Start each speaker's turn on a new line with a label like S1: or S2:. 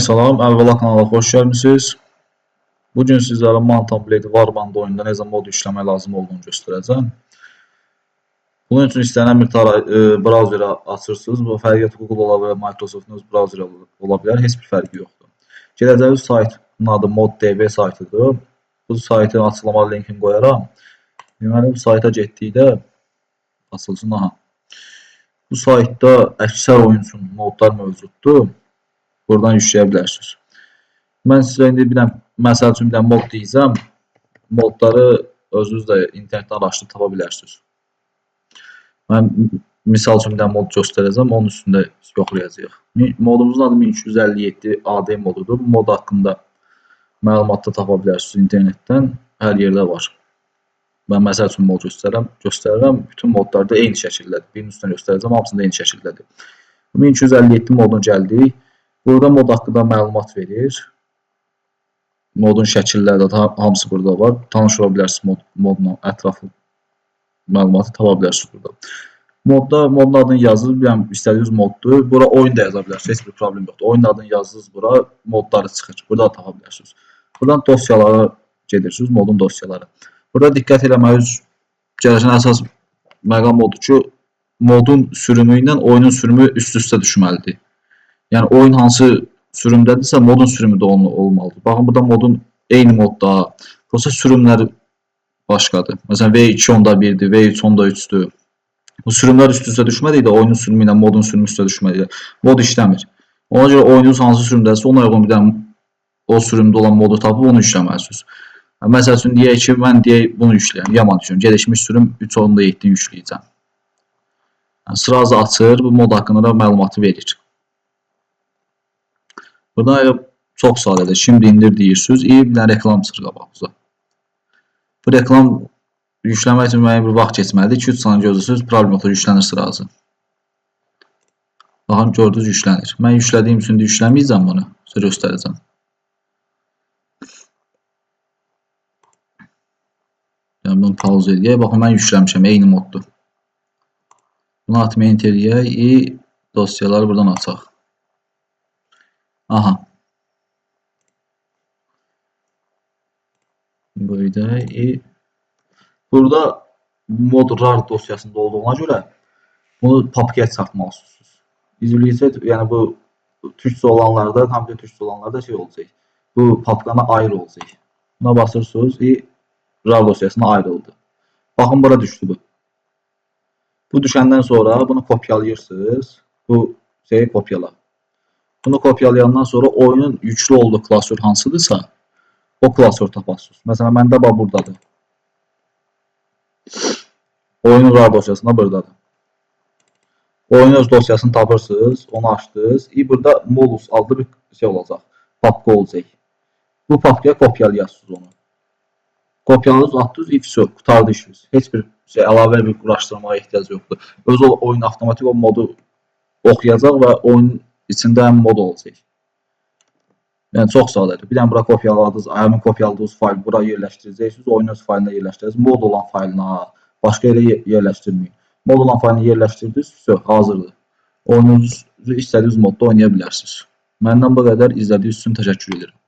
S1: Salam, əvvəla kanala xoş gəlmisiniz. Bugün sizlərə Mount & Blade Warband oyununda necə mod yükləmək lazım olduğunu göstərəcəm. Bunun üçün istənilən bir brauzeri açırsınız. Bu fərqi Google ola bilər, Microsoft'un öz brauzeri ola bilər, heç bir fərqi yoxdur. Gedəcəyiniz saytın adı ModDB saytıdır. Bu saytın açıqlama linkini qoyaram. Deməli, bu sayta getdikdə açılsın, aha. Bu saytda əksər oyun üçün modlar mövcuddur. Buradan yükləyə bilərsiniz. Mən sizə indi bir dənə, məsəl üçün bir dənə mod deyəcəm. Modları özünüz də internetdən araşdırıb tapa bilərsiniz. Mən misal üçün bir dənə mod göstərəcəm, onun üstündə yoxlayacağıq. Modumuzun adı 1257 AD modudur. Bu mod haqqında məlumat da tapa bilərsiniz internetdən. Hər yerdə var. Mən məsəl üçün mod göstərirəm. Bütün modlar da eyni şəkildədir. Birinin üstünə göstərəcəm, hamısında eyni şəkildədir. 1257 moduna gəldik. Burada mod haqqında məlumat verir. Modun şəkilləri də hamısı burada var. Tanış ola bilərsiniz modla, ətraflı məlumatı tapa bilərsiniz burada. Modda modun adını yazır, yəni istədiyiniz moddur. Bura oyun da yaza bilərsiniz, heç bir problem yoxdur. Oyunun adını yazdınız bura, modları çıxır. Burada da tapa bilərsiniz. Buradan dosyalara gedirsiniz, modun dosyaları. Burada diqqət eləməyiniz gərəkən əsas məqam odur ki, modun sürümü ilə oyunun sürümü üst-üstə düşməlidir. Yəni oyun hansı sürümdədirsə, modun sürümü də onun olmalıdır. Baxın, burada modun eyni modda, prosta sürümləri başqadır. Məsələn, V2.1-dir, V3.3-dür. Bu sürümlər üst-üstə düşmədikdə, oyunun sürümü ilə modun sürümü üst-üstə düşmədikdə mod işləmir. Ona görə oyununuz hansı sürümdədirsə, ona uyğun bir dənə o sürümdə olan modu tapıb onu yükləməlisiniz. Məsəl üçün, deyək ki, mən deyək bunu yükləyəm, yaman düşün. Gelişmiş sürüm 3.7-ni yükləyəcəm. Yəni, sırazı açır, bu mod haqqında da məlumatı verir. Buradan elə çox sadədir. Şimdi indir deyirsiniz. İyi bir dənə reklam çıxır qabağınıza. Bu reklam yükləmək üçün müəyyən bir vaxt keçməlidir. 2-3 saniyə gözləsəniz, problem yoxdur, yüklənir sırazı. Baxın, gördünüz, yüklənir. Mən yüklədiyim üçün də yükləməyəcəm bunu. Sizə göstərəcəm. Yəni, bunu pauza eləyək. Baxın, mən yükləmişəm, eyni moddur. Bunu atmayı enter eləyək. Dosyaları buradan açaq. Aha. Böyle. Burada mod rar dosyasında olduğuna görə bunu papkaya çarpmalısınız. İzləyicə, yəni bu türkcə olanlarda, kompüter türkcə olanlarda şey olacaq. Bu papkana ayrı olacaq. Buna basırsınız, rar dosyasına ayrıldı. Baxın, bura düşdü bu. Bu düşəndən sonra bunu kopyalayırsınız. Bu şeyi kopyala. Bunu kopyalayandan sonra oyunun yüklü olduğu klasör hansıdırsa, o klasör tapasınız. Məsələn, məndə bax buradadır. Oyunun rar dosyasında buradadır. Oyunun öz dosyasını tapırsınız, onu açdınız. Burada Molus adlı bir şey olacaq, papka olacaq. Bu papkaya kopyalayasınız onu. Kopyaladınız, atdınız, и всё, qurtardı işiniz. Heç bir şey, əlavə bir quraşdırmağa ehtiyac yoxdur. Öz o oyun avtomatik o modu oxuyacaq və oyunun içində həm mod olacaq. Yəni, çox sadədir. Bir dənə bura kopyaladınız, həmin kopyaladığınız fayl bura yerləşdirəcəksiniz, oyunun öz faylına yerləşdirəcəksiniz. Mod olan faylına, başqa yerə yerləşdirməyin. Mod olan faylını yerləşdirdiniz, vəsə, hazırdır. Oyununuzu istədiyiniz modda oynaya bilərsiniz. Məndən bu qədər. İzlədiyiniz üçün təşəkkür edirəm.